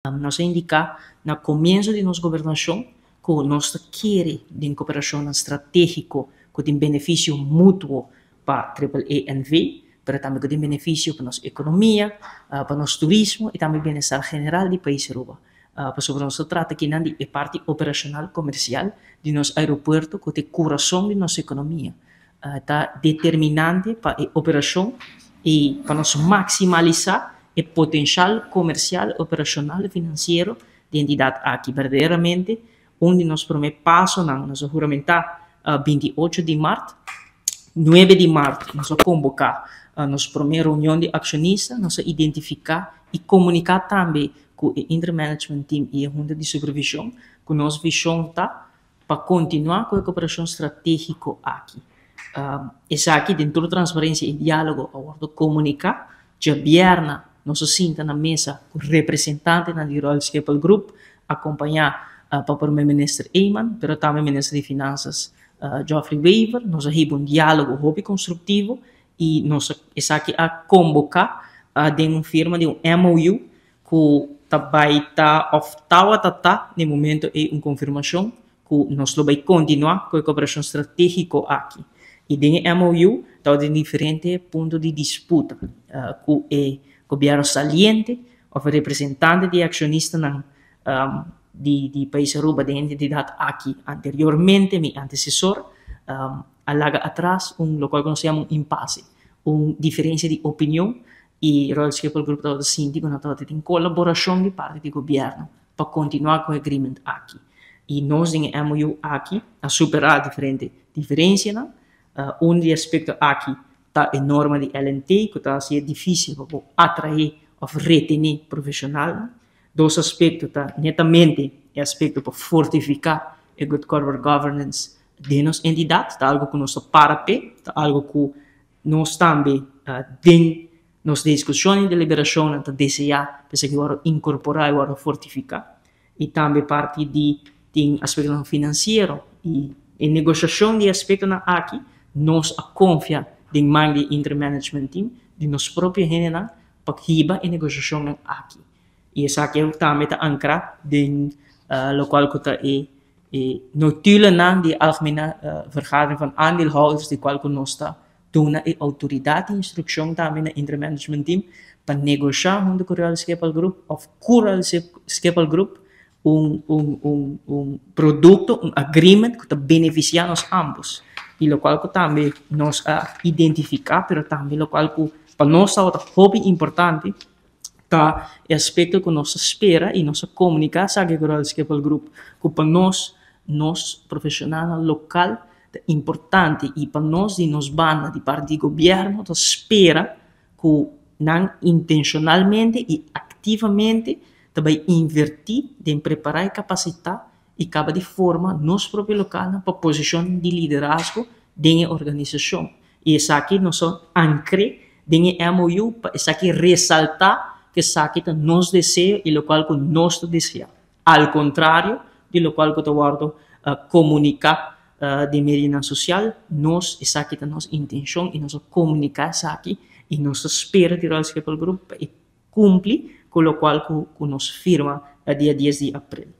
Nos a indiká na komienso di nos gobernashon ku nos ta kere den koperashonnan stratégiko ku tin benefisio mutuo pa Triple A NV, pero tambe ku tin benefisio pa nos ekonomia, pa nos turismo i tambe bienestar general di pais Aruba. Pasobra nos ta trata kinan di e parti operashonal komersial di nos aeropuerto ku ta e kurason di nos ekonomia. Ta determinante pa e operashon i pa nos maksimalisá e potenshal komersial, operashonal i finansiero di e entidat aki. Berdaderamente un di nos promé pasonan, nos a huramentá 28 di mart, 9 di mart nos a komboká nos promé reunion di akshonista, nos a identifiká i komuniká tambe ku e Interim Management Team i e Hunta di Supervishon ku nos vishon ta pa kontinuá ku e koperashon stratégiko aki. Esaki den tur transparensia i diálogo a wòrdu komuniká. Djabièrna nos a sinta na mesa ku representantenan di Royal Schiphol Group, akompañá pa Prome Minister Eman, pero tambe Minister di Finansas Geoffrey Wever. Nos a hiba un diálogo hopi konstruktivo i nos esaki a komboká den un firma di un MOU ku ta bai ta òf tawata ta na e momento ei un konfirmashon ku nos lo bai kontinuá ku e koperashon stratégiko aki. I den e MOU tabatin diferente punto di disputa ku e gobièrnu saliente òf e representante di e akshonistanan di pais Aruba den e entidat aki anteriormente, mi antesesor, a laga atras un lokual ku nos ta yama un impase, un diferensia di opinion. I Royal Schiphol Group tabata sinti ku nan tabata tin kolaborashon di parti di gobièrnu pa kontinuá ku e agreement aki. I nos den e MOU aki a superá diferente diferensianan. Un di e aspekto aki ta e norma di LNT ku ta hasi e difísil pa bo atraé òf retené profeshonalnan. Dos aspekto ta netamente e aspekto pa fortifiká e good corporate governance den nos entidat, ta algu ku nos ta para p'e, ta algu ku nos tambe den nos diskushon i deliberashonnan ta deseá pa esaki wòrdu inkorporá i wòrdu fortifiká. I tambe parti di tin aspektonan finansiero i e negoshashon di e aspektonan aki nos a konfia den man di e Interim Management Team di nos propio hendenan pa hiba e negoshashonnan aki. I esaki tambe ta ankrá den lokual ku ta e E notulennan di e Algemene Vergadering van Aandeelhouders di kual ku nos ta duna e outoridat di instrukshon tambe na Interim Management Team pa negoshá huntu ku Royal Schiphol Group òf ku Royal Schiphol Group un un un un produkto, un agreement ku ta benefisiá nos ámbos. I lokual ku tambe nos a identifiká pero tambe lokual ku pa nos tabata hopi importante ta e aspekto ku nos ta spera i nos a komuniká esaki ku Royal Schiphol Group ku pa nos, nos profeshonalnan lokal ta importante i pa nos di nos banda di parti di gobièrnu ta spera ku nan intenshonalmente i aktivamente ta bai invertí den prepará i kapasitá i kaba di forma nos propio lokalnan pa posishon di liderazgo den e organisashon. I esaki nos a ankr'é den e MOU pa esaki resaltá ku esaki ta nos deseo i lokual ku nos ta deseá, al kontrario di lokual ku ta wòrdu komuniká den medionan sosial. Nos, esaki ta nos intenshon i nos a komuniká esaki i nos ta spera di Royal Schiphol Group pa e kumpli ku lokual ku nos firma dia 10 di aprel.